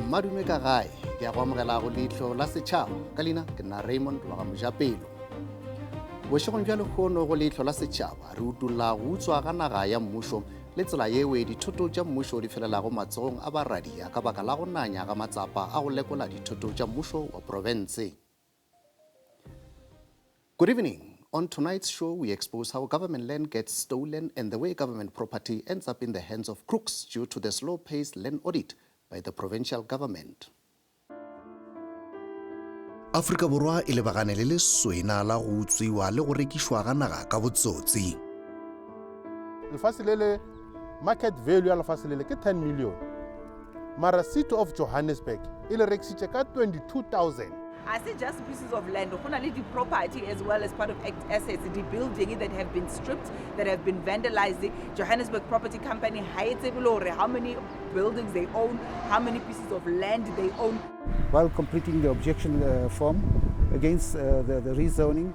Madume ka gae, ke a go amogela go Leihlo la Setšhaba. Ka leina ke nna Raymond wa ga Mojapelo. Bošegong bja lehono go Leihlo la Setšhaba re utolla go utswa ga naga ya mmušo le tsela yeo dithoto tša mmušo di felelago matsogong a baradia ka baka la go nanya ga matsapa a go lekola dithoto tša mmušo wa profense. Good evening. On tonight's show, we expose how government land gets stolen and the way government property ends up in the hands of crooks due to the slow-paced land audit by the provincial government. Afrika Borwa e lebagane le leswena la go utswiwa le go rekišwa ga naga ka botsotsi. Lefase le le market value ya lefase le le ke 10 million. Mara City of Johannesburg e le rekisitše ka 22,000. Ga se just pieces of land, go na le di-property as well as part of assets, di-building that have been stripped, that have been vandalized. Johannesburg Property Company ga e tsebe le gore how many buildings they own, how many pieces of land they own. While completing the objection uh, form against uh, the, the rezoning,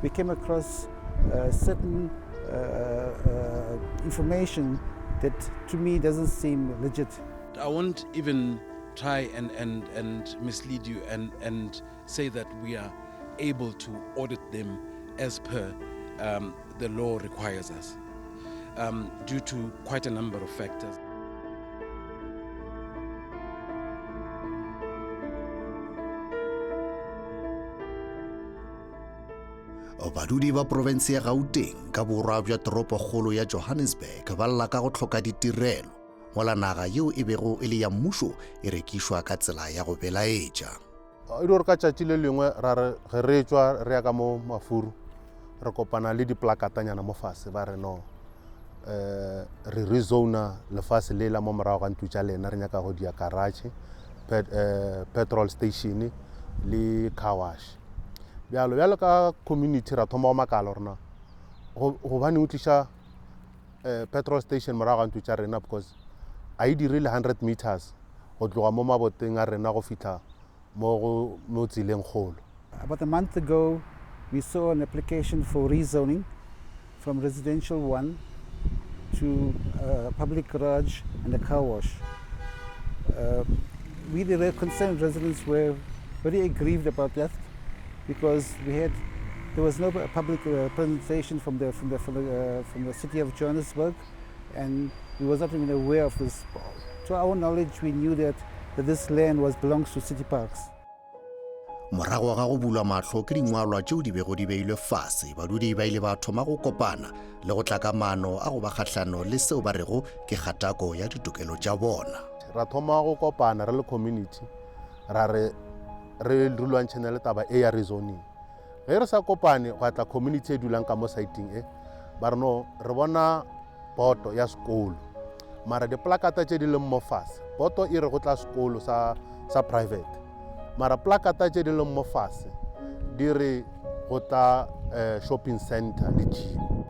we came across uh, certain uh, uh, information that to me doesn't seem legit. I won't even try and, and, and mislead you and, and say that we are able to audit them as per um, the law requires us um, due to quite a number of factors. Badudi ba profense ya Gauteng ka borwa bja toropokgolo ya Johannesburg ba lla ka go hloka ditirelo mola naga yeo e bego e le ya mmušo e rekišwa ka tsela ya go belaetša. E di gore ka tšatši le lengwe ra re ge re tšwa re ya ka mo mafuru re kopana le diplakatanyana mo fase ba re no um re rezona lefase le la mo morago ga ntlo tša lena re nyaka go dia garage pet, uh, petrol station le car wash bjalo bjalo ka community ra thoma go makala gore na gobane o tliša um petrol station morago ga ntlo tša rena because a e dirile 100 meters go tloga mo maboteng a rena go fihla mo go mo tseleng kgolo About a month ago, we saw an application for rezoning from residential one to a public garage and a car wash. Uh, we, the concerned residents, were very aggrieved about that because we had there was no public uh, presentation from the from the from the, uh, from the city of Johannesburg, and we was not even aware of this. To our knowledge, we knew that, that this land was belongs to City Parks. Morago ga go bulwa mahlo ke dingwalwa tšeo di bego di beilwe fase, badudi ba ile ba thoma go kopana le go tla ka maano a go ba kgahlano le seo ba rego ke kgatako ya ditokelo tša bona. Ra thoma go kopana re le community ra re re lwantšhane le taba e ya rezoning. Ge re sa kopane gwa tla community e dulang ka mo siteng e ba re no re bona boto ya sekolo mara diplakata tše di leng mo fase boto e re go tla sekolo sa, sa private mara plakata tše di leng mo fase di re go tla uh, shopping center le gym.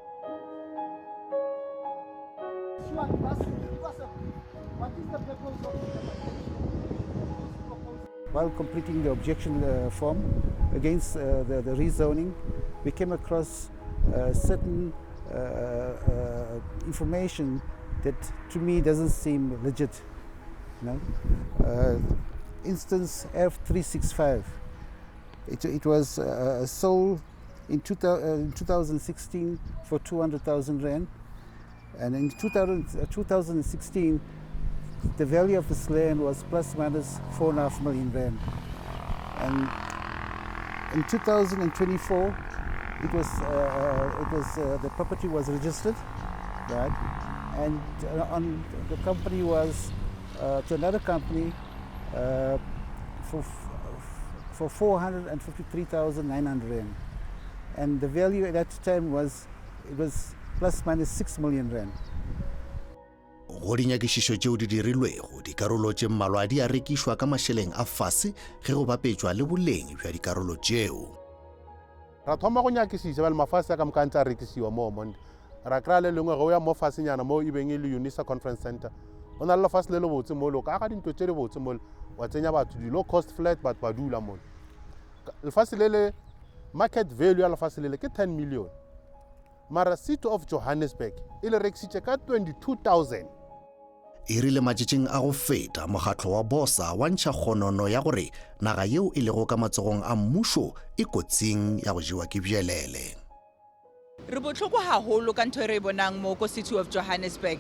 While completing the objection uh, form against uh, the, the rezoning, we came across uh, certain uh, uh, information that to me doesn't seem legit. You know? Uh, instance F365, it, it was uh, sold in, two, in 2016 for 200,000 rand. And in 2000, 2016, the value of this land was plus minus 4.5 million rand. And in 2024, it was, uh, it was uh, the property was registered, right? And uh, on the company was uh, to another company uh, for for 453,900 rand. And the value at that time was it was plus minus 6 million rand. Go dinyakišišo tšeo di dirilwego, dikarolo tše mmalwa di a rekišwa ka mašeleng a fase ge go bapetšwa le boleng bja dikarolo tšeo. Ra thoma go nyakišiša bjale mafase a ka moka a ntse a rekisiwa mo Omondi. Ra kry-a le lengwe ge o ya mo fasenyana mo e beng e le Unisa Conference Centre. Go na le lefase le lebotse mole, o ka aga dintlo tše dibotse mole, wa tsenya batho di-low cost flat, batho ba dula mole. Lefase le le market value ya lefase le le ke 10 million. Mara City of Johannesburg e le rekisitše ka 22,000. E rile matšatšing a go feta mokgatlo wa Bosa wa ntšha kgonono ya gore naga yeo e lego ka matsogong a mmušo e kotsing ya go jewa ke bjelele. Re bohloko haholo ka ntho e re e bonang mo ko City of Johannesburg.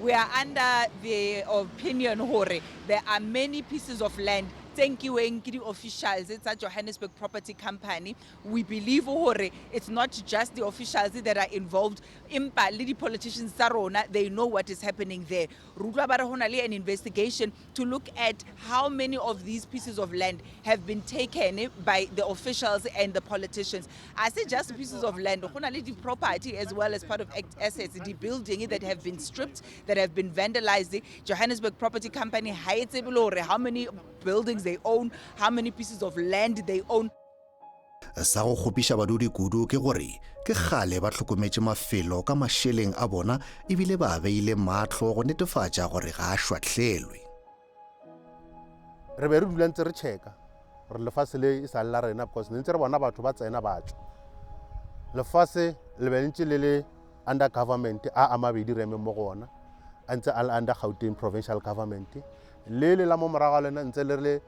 We are under the opinion gore there are many pieces of land tse nkiweng ke di-officials tsa Johannesburg Property Company. We believe gore it's not just the officials that are involved empa le di-politicians tsa rona, they know what is happening there. Re utlwa ba re go na le an investigation to look at how many of these pieces of land have been taken by the officials and the politicians. I say just pieces of land, go na le di-property as well as part of assets, di-building that have been stripped, that have been vandalized. Johannesburg Property Company ha e tsebe le hore how many buildings they own, how many pieces of land they own. Sa go kgopiša badudi kudu ke gore ke kgale ba hlokometše mafelo ka mašeleng a bona ebile ba a beile mahlo go netefatša gore ga a šwahlelwe. Re be re dula ntse re checka gore lefase le e sa le la rena because ne ntse re bona batho ba tsena ba tšwa. Lefase le be ntse le le under government a a mabedi re emeng mo go ona a ntse a le under Gauteng provincial government le le la mo morago ga lona ntse le le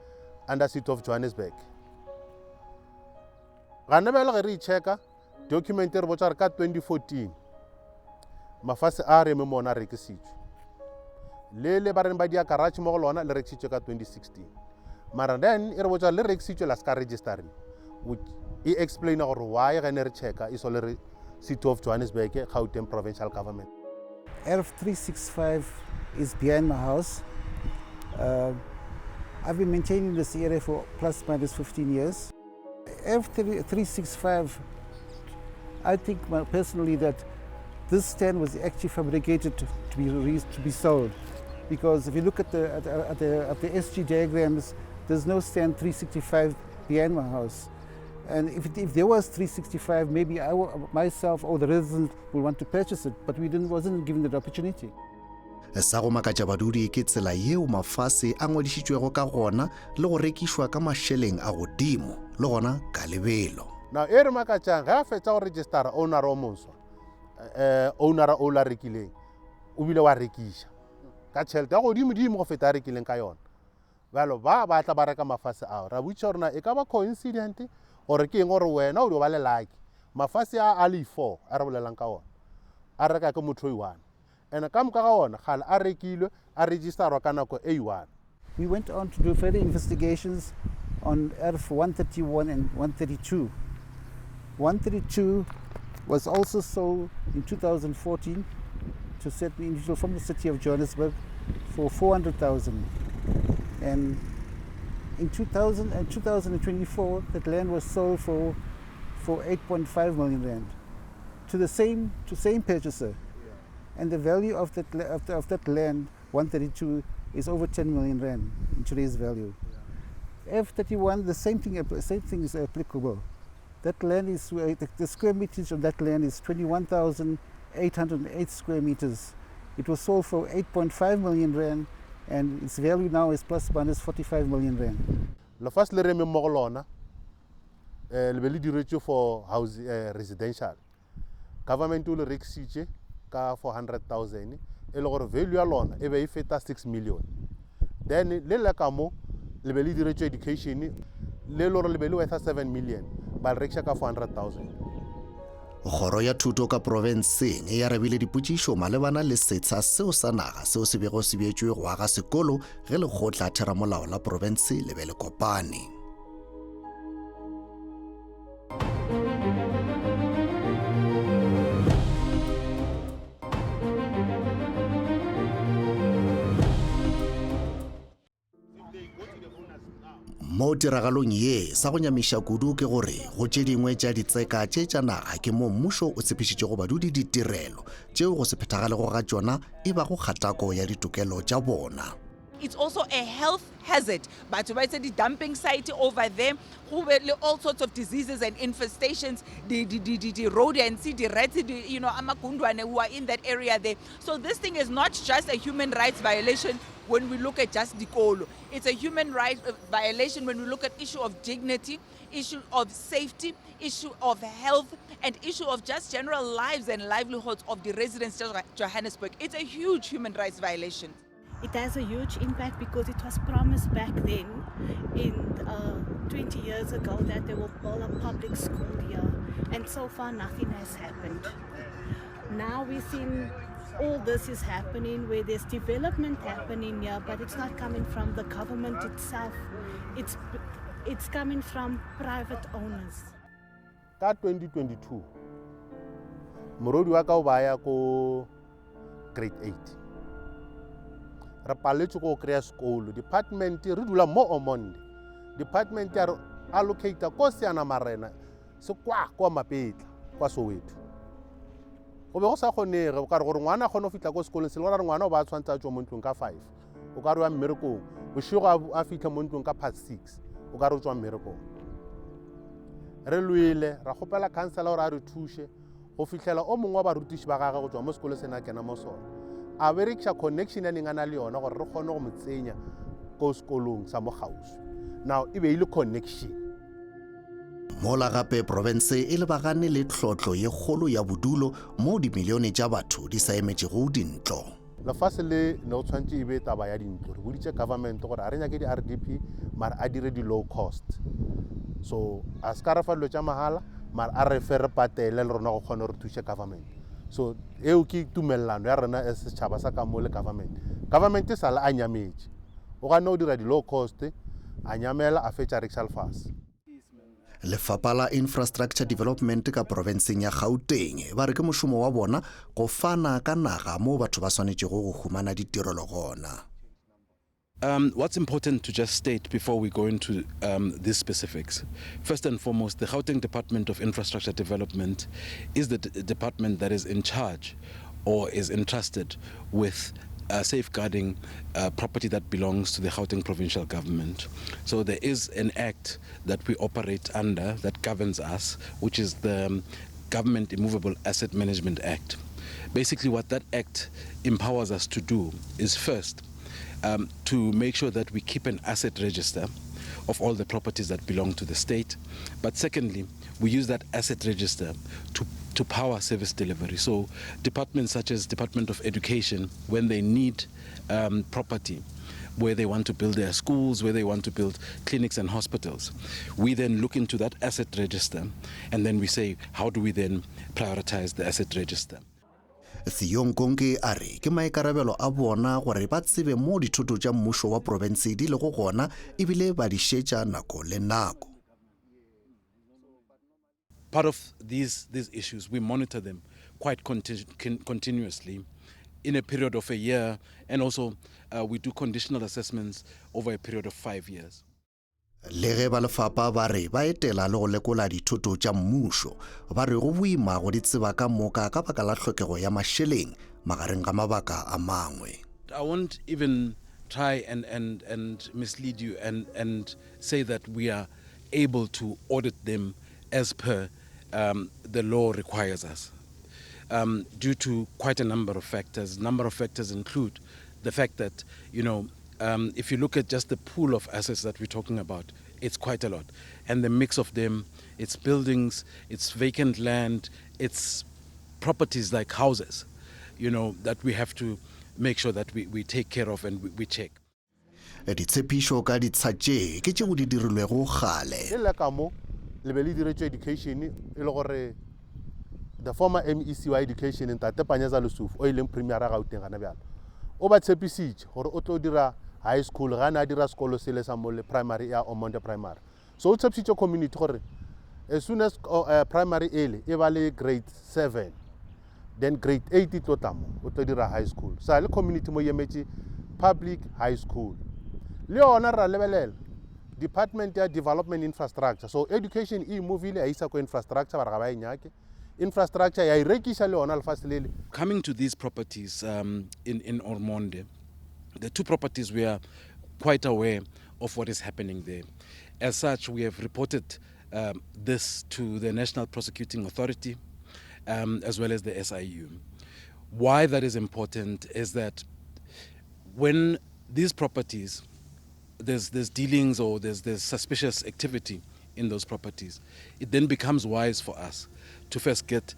under City of Johannesburg. Gane bjale ge re e-checka document e re botša gore ka 2014 mafase a re eme mo ona a rekisitšwe, le le ba reng ba dia garage mo go lona le rekisitšwe ka 2016, mara then e re botša le rekisitšwe la se ka registering, e explaina gore why ge ne re checka e so le re City of Johannesburg Gauteng provincial government. Erf 365 is behind my house. I've been maintaining this area for plus minus 15 years. Erf 365, I think personally that this stand was actually fabricated to be sold, because if you look at the SG diagrams, there's no stand 365 behind my house. And if there was 365, maybe I myself or the residents will want to purchase it, but we wasn't given that opportunity. Sa go makatša badudi ke tsela yeo mafase a ngwadišitšwego ka gona le go rekišwa ka mašeleng a godimo le gona ka lebelo. Now e re makatšang ge a fetša go registera owner o moswa, owner o la rekileng o bile wa rekiša ka tšhelete ya godimodimo go feta a rekileng ka yona. Bjalo ba ba tla ba reka mafase ao, ra botšiša gore na e ka ba coincident gore ke eng gore wena o dio ba le lucky. Mafase a a le 4 a re bolelang ka ona a reka ke motho o one, and ka moka ga ona gale a rekilwe a registerwa ka nako e one. We went on to do further investigations on Erf 131 and 132. 132 was also sold in 2014 to certain individual from the city of Johannesburg for 400,000. And in 2024, that land was sold for 8.5 million rand to the same purchaser. And the value of that land, 132, is over 10 million rand in today's value. F31, the same thing is applicable. That land is, the square meters of that land is 21,808 square meters. It was sold for 8.5 million rand, and its value now is plus minus 45 million rand. Lefase le re emeng mo go lona, le be le diretšwe for house, residential. Government o le rekisitše ka 400,000, e le gore value ya lona e be e feta 6 million. Then le le ka mo le be le diretšwe education, le le gore le be le worth 7 million, ba le rekiša ka 400,000. Kgoro ya thuto ka profenseng e arabile dipotšišo malebana le setsha seo sa naga seo se bego se beetšwe go aga sekolo ge lekgotla theramolao la profense le be le kopane. Mo tiragalong ye, sa go nyamiša kudu ke gore go tše dingwe tša ditseka tše tša naga ke mo mmušo o tshepišitšego badudi ditirelo tšeo go se phethagalego ga tšona e bago kgatako ya ditokelo tša bona. It's also a health hazard. Batho ba etse di-dumping site over there, go be le all sorts of diseases and infestations, di-rodents, di-rats, amagundwane who are in that area there. So this thing is not just a human rights violation when we look at just dikolo. It's a human rights violation when we look at issue of dignity, issue of safety, issue of health, and issue of just general lives and livelihoods of the residents of Johannesburg. It's a huge human rights violation. It has a huge impact because it was promised back then, in 20 years ago, that they will build a public school here, and so far nothing has happened. Now we've seen all this is happening where there's development happening here, but it's not coming from the government itself. It's coming from private owners. Ka 2022 morodi wa ka o baya ko grade 8, re paletswe go kry-a sekolo. Department, re dula mo Ormonde, department ya re allocata ko Seanamarena se kwa Mapetla kwa Soweto. Go be go sa kgonege o kare gore ngwana a kgone go fitlha ko sekolong se le gore re ngwana o ba a tshwanetse a tswa mo ntlong ka 5, o ka re wa mmerekong bošego, a fitlha mo ntlong ka past 6, o ka re o tswa mmerekong. Re lwele, ra kgopela councillor gore a re thuše go fitlhela o mongwe wa barutiši ba gage go tswa mo sekolo sena a kena mo sona, a berekiša connection ya neng a na le yona gore re kgone go mo tsenya ko sekolong sa mo kgauswi. Now e be e le connection. Mola gape profense e lebagane le tlhotlo ye kgolo ya bodulo moo dimilione tša batho di sa emetšego dintlo. Lefase le ne go tshwanetse e be taba ya dintlo. Re boditše government gore a re nyake di-RDP, mare a dire di-low cost. So a se ka re fa dilo tša mahala, mare a re fe re patele le rona go kgone re thuše government. So eo ke tumelelano ya rena as setšhaba sa ka mo le government. Government e sale a nyametše, o gane go dira di-low cost, a nyamela, a fetša, a rekiša lefase. Lefapha la Infrastructure Development ka profenseng ya Gauteng ba re ke mošomo wa bona go fana ka naga moo batho ba swanetšego go humana ditirelo gona. What's important to just state before we go into these specifics, first and foremost, the Gauteng Department of Infrastructure Development is the department that is in charge or is entrusted with safeguarding property that belongs to the Gauteng provincial government. So there is an act that we operate under that governs us, which is the Government Immovable Asset Management Act. Basically, what that act empowers us to do is first to make sure that we keep an asset register of all the properties that belong to the state. But secondly, we use that asset register to power service delivery. So departments such as Department of Education, when they need property, where they want to build their schools, where they want to build clinics and hospitals, we then look into that asset register and then we say, how do we then prioritize the asset register? Theo Nkonki a re ke maikarabelo a bona gore ba tsebe mo dithoto tša mmušo wa profense di lego gona ebile ba di šetša nako le nako. Part of these issues, we monitor them quite continuously in a period of a year, and also we do conditional assessments over a period of 5 years. Le ge ba lefapha ba re ba etela le go lekola dithoto tša mmušo, ba re go boima go di tseba ka moka ka baka la tlhokego ya mašeleng magareng ga mabaka a mangwe. I won't even try and mislead you and say that we are able to audit them as per the law requires us, due to quite a number of factors. Number of factors include the fact that if you look at just the pool of assets that we're talking about, it's quite a lot. And the mix of them, it's buildings, it's vacant land, it's properties like houses that we have to make sure that we take care of and we check. Ditshepišo ka ditsha tše ke tšeo di dirilwego kgale. Le le ka mo le be le diretšwe education, e le gore the former MEC wa education, ntate Panyaza Lesufi, o e leng premier ya Gauteng gana bjalo, o ba tshepisitše gore o tlo dira high school ga ne a dira sekolo sele sa mo le primary ya Ormonde Primary. So o tshepisitše community gore as soon as primary ele e ba le grade 7, then grade 8 e tlo tla mo, o tlo dira high school. Sa le community mo emetše public high school. Le yona ra lebelela department ya development infrastructure. So education e movile a isa ko infrastructure, ba re ga ba e nyake infrastructure, ya e rekiša le yona lefase lele. Coming to these properties in Ormonde, the two properties, we are quite aware of what is happening there. As such, we have reported this to the National Prosecuting Authority as well as the SIU. Why that is important is that when these properties, there's dealings or there's suspicious activity in those properties, it then becomes wise for us to first get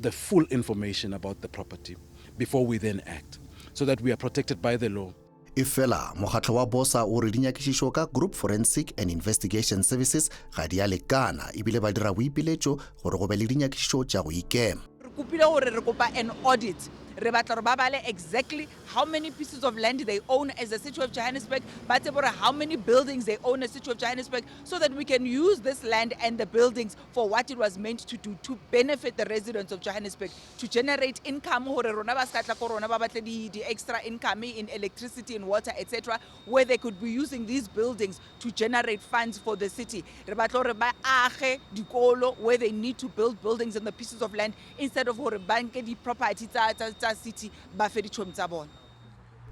the full information about the property before we then act, so that we are protected by the law. Efela mokgatlo wa BOSA o re dinyakišišo ka Group Forensic and Investigation Services ga di a lekana ebile ba dira boipiletšo gore go be le dinyakišišo tša go ikema. Re kopile gore re kopa an audit. Re batla gore ba bale exactly how many pieces of land they own as the City of Johannesburg, ba tsebe gore how many buildings they own as City of Johannesburg so that we can use this land and the buildings for what it was meant to do, to benefit the residents of Johannesburg, to generate income gore rona ba ska tla ko rona ba batle di, di extra income in electricity and water etc where they could be using these buildings to generate funds for the city. Re batla gore ba age dikolo where they need to build buildings on the pieces of land instead of gore ba nke di-property tsa, tsa, tsa city ba fe ditšhomi tsa bona.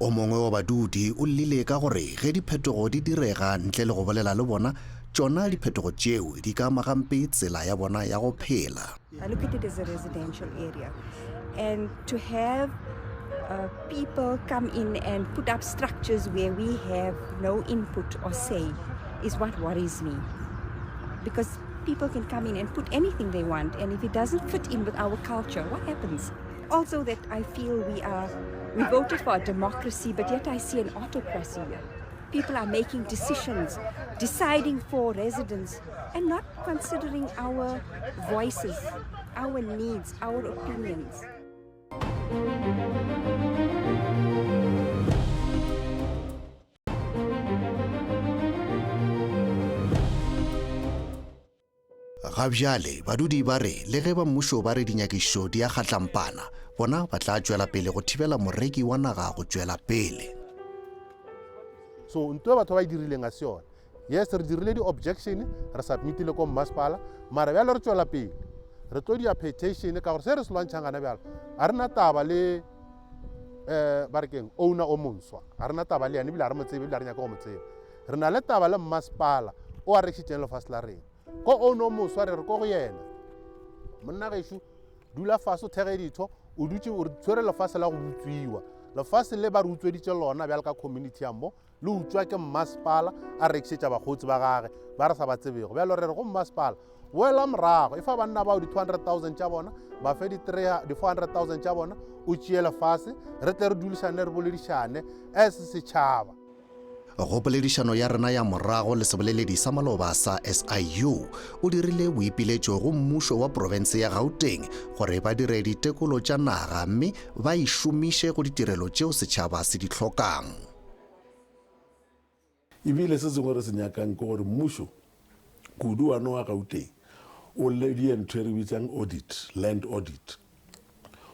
O mongwe wa badudi o llile ka gore ge diphetogo di direga ntle le go bolela le bona, tšona diphetogo tšeo di ka ama gampe tsela ya bona ya go phela. I look at it as a residential area and to have uh, people come in and put up structures where we have no input or say is what worries me. Because people can come in and put anything they want, and if it doesn't fit in with our culture, what happens? Also that I feel we are, we voted for a democracy, but yet I see an autocracy here. People are making decisions, deciding for residents, and not considering our voices, our needs, our opinions. Ga bjale badudi ba re le ge ba mmušo ba re dinyakišišo di a kgatlampana, bona ba tla tšwela pele go thibela moreki wa naga go tšwela pele. So nto e batho ba e dirileng a se yone. Yes, re dirile di-objection, re submitile ko mmasepala, mara bjale re tšwela pele re tlo dia petition ka gore se re se lwantšhang gana bjalo ga re na taba le um ba re keng owner o monswa, ga re na taba le yane ebile ga re mo tsebe ebile ga re nyake go mo tseba. Re na le taba le mmasepala o a rekišitšeng lefase la rena. Ko owner o moswa re re ko go yena, monna gešo dula fase o thege ditho, o dutše o re tshwere lefase la go utswiwa. Lefase le ba re utsweditše lona bjalo ka community ya mo, le utswa ke mmasepala a rekišetša bakgotsi ba gage ba re sa ba tsebego. Bjalo re re go mmasepala, boela morago, e fa banna bao di-200 000 tša bona, ba fe di-400 000 tša bona, o tšee lefase, re tle re dulišane re boledišane as setšhaba. Go poledišano ya rena ya morago le seboleledi sa maloba sa SIU, o dirile boipiletšo go mmušo wa profense ya Gauteng gore ba dire ditekolo tša naga mme ba e šomiše go ditirelo tšeo setšhaba se di hlokang. Ebile se sengwe re se nyakang ke gore mmušo, kudu one wa Gauteng, o die ntho e re bitsang audit, land audit.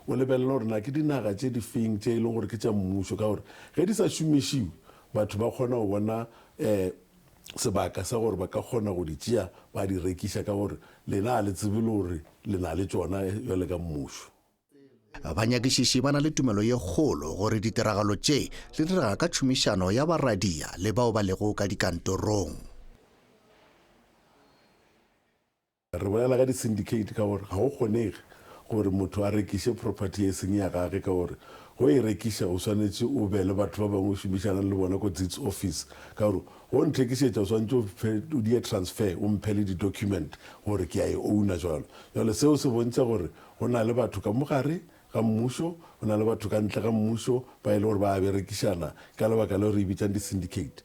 O lebelele gore na ke dinaga tše di feng tše e leng gore ke tša mmušo, ka gore ge di sa šomišiwe batho ba kgona go bona um sebaka sa gore ba ka kgona go di tšea ba di rekiša, ka gore lena ga le tsebe le gore le na le tšona bjale ka mmušo. Banyakišiši ba na le tumelo ye kgolo gore ditiragalo tše di direga ka tšhomišano ya baradia le bao ba lego ka dikantorong. Re bolela ka di-syndicate ka gore ga go kgonege gore motho a rekiše property e seng ya gage ka gore go e rekiša o swanetše o be le batho ba bangwe o šomišanang le bona ko deeds office ka gore go nthekišetša o swanetše o die transfer o mphe le di-document gore ke a e owner jwalo. Jwale seo se bontšha gore go na le batho ka mo gare ga mmušo, go na le batho ka ntle ga mmušo ba e le gore ba a berekišana ka lebaka leo re e bitsang di-syndicate.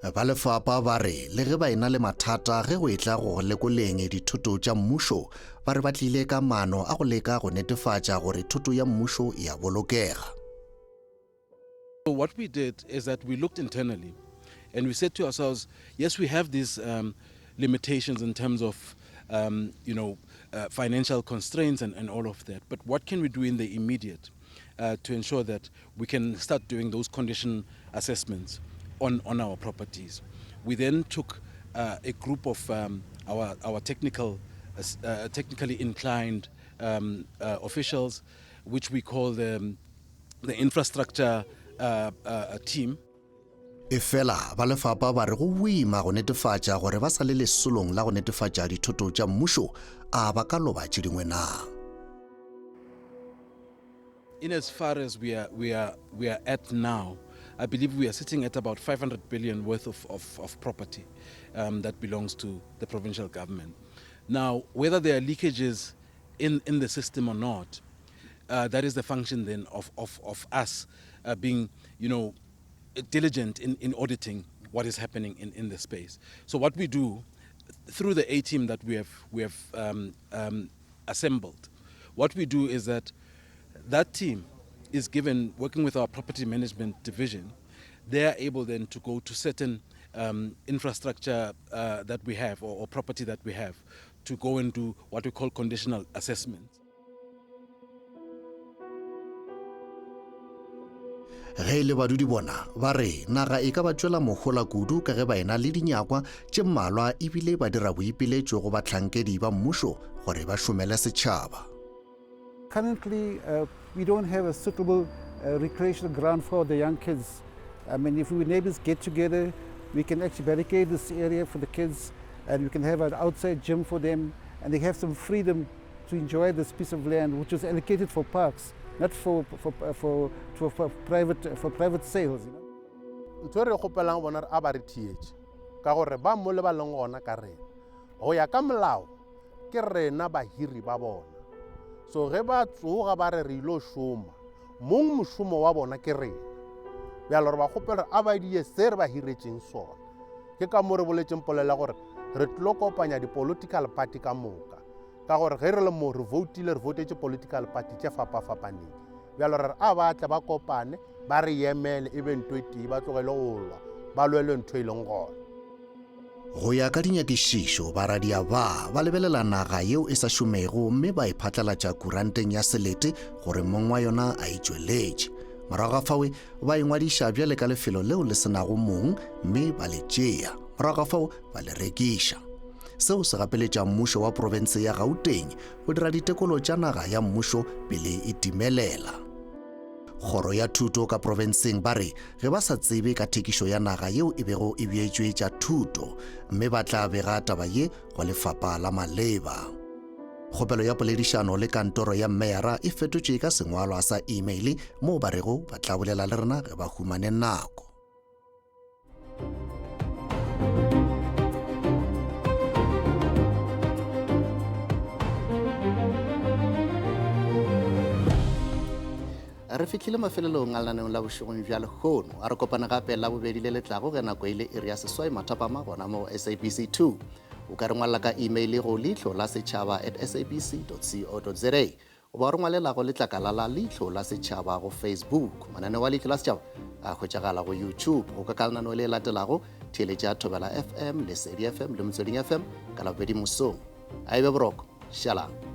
Ba lefapha ba re le ge ba ena le mathata ge go etla go lekoleng dithoto tša mmušo, ba re ba tlile ka maano a go leka go netefatša gore thoto ya mmušo e a bolokega. So what we did is that we looked internally and we said to ourselves, yes, we have these um, limitations in terms of um, you know, uh, financial constraints and, and all of that, but what can we do in the immediate uh, to ensure that we can start doing those condition assessments on, on our properties? We then took uh, a group of um, our, our technical, uh, uh technically inclined um, uh, officials, which we call the, the infrastructure uh, uh, team. Efela ba lefapha ba re go boima go netefatša gore ba sa le lesolong la go netefatša dithoto tša mmušo, a ba ka loba tše dingwe na? In as far as we are, we are, we are at now, I believe we are sitting at about 500 billion worth of, of, of property um, that belongs to the provincial government. Now, whether there are leakages in, in the system or not, uh, that is the function then of, of, of us uh, being, you know, diligent in, in auditing what is happening in, in the space. So what we do through the A team that we have, we have um, um, assembled, what we do is that that team is given, working with our property management division, they are able then to go to certain um, infrastructure uh, that we have or, or property that we have to go and do what we call conditional assessment. Ge e le badudi bona ba re naga e ka ba tšwela mohola kudu ka ge ba ena le dinyakwa tše mmalwa ebile ba dira boipiletšo go bahlankedi ba mmušo gore ba šomele setšhaba. Currently, uh, we don't have a suitable uh, recreational ground for the young kids. I mean, if we neighbors get together, we can actually barricade this area for the kids and we can have an outside gym for them and they have some freedom to enjoy this piece of land which was allocated for parks, not for, for, for, for, for, private, for private sales. You know? Ntho e re kgopelang bona re a ba re theetše ka gore ba mo le ba leng gona ka rena go ya ka molao ke rena bahiri ba bona so ge ba tsoga ba re re ilo šoma mong mošomo wa bona ke rena bjalo re ba kgopela gore a ba die se re ba hiretšeng sona ke ka mo re boletšeng polela gore re tlilo kopanya di-political party ka moka ka gore ge re le mo re voutile re voutetše political party tše fapafapaneng bjalo re re a ba tle ba kopane ba re emele e be ntho e tee ba tlogele go lwa ba lwele ntho e leng gona. Go ya ka dinyakišišo, baradia ba ba lebelela naga yeo e sa šomego mme ba e phatlalatša kuranteng ya selete gore mong wa yona a e tšweletše. Morago ga fao ba e ngwadiša bjale ka lefelo leo le se nago mong mme ba le tšea. Morago ga fao ba le rekiša. Seo se gapeletša mmušo wa profense ya Gauteng go dira ditekolo tša naga ya mmušo pele e timelela. Kgoro ya Thuto ka profenseng ba re ge ba sa tsebe ka thekišo ya naga yeo e bego e bjetšwe tša thuto mme ba tla bega taba ye go lefapha la maleba. Kgopelo ya poledišano le kantoro ya meyara e fetotšwe ka sengwalwa sa email moo ba rego ba tla bolela le rena ge ba humane nako. Re fihlile mafelelong a lenaneong la bošegong bja lehono. A re kopane gape la bobedi le letlago ge nako e le iri ya seswai mathapama gona mo SABC 2. O ka re ngwalela ka email go leihlo la setšhaba at sabc co za. Goba o re ngwalela go letlakala la Leihlo la Setšhaba go Facebook. Mananeo a Leihlo la Setšhaba a hwetšagala go YouTube. Go ka ka lenaneo le latelago, theeletša Thobela FM, Lesedi FM le Motsweding FM ka Labobedi mosong. A e be boroko. Šalang.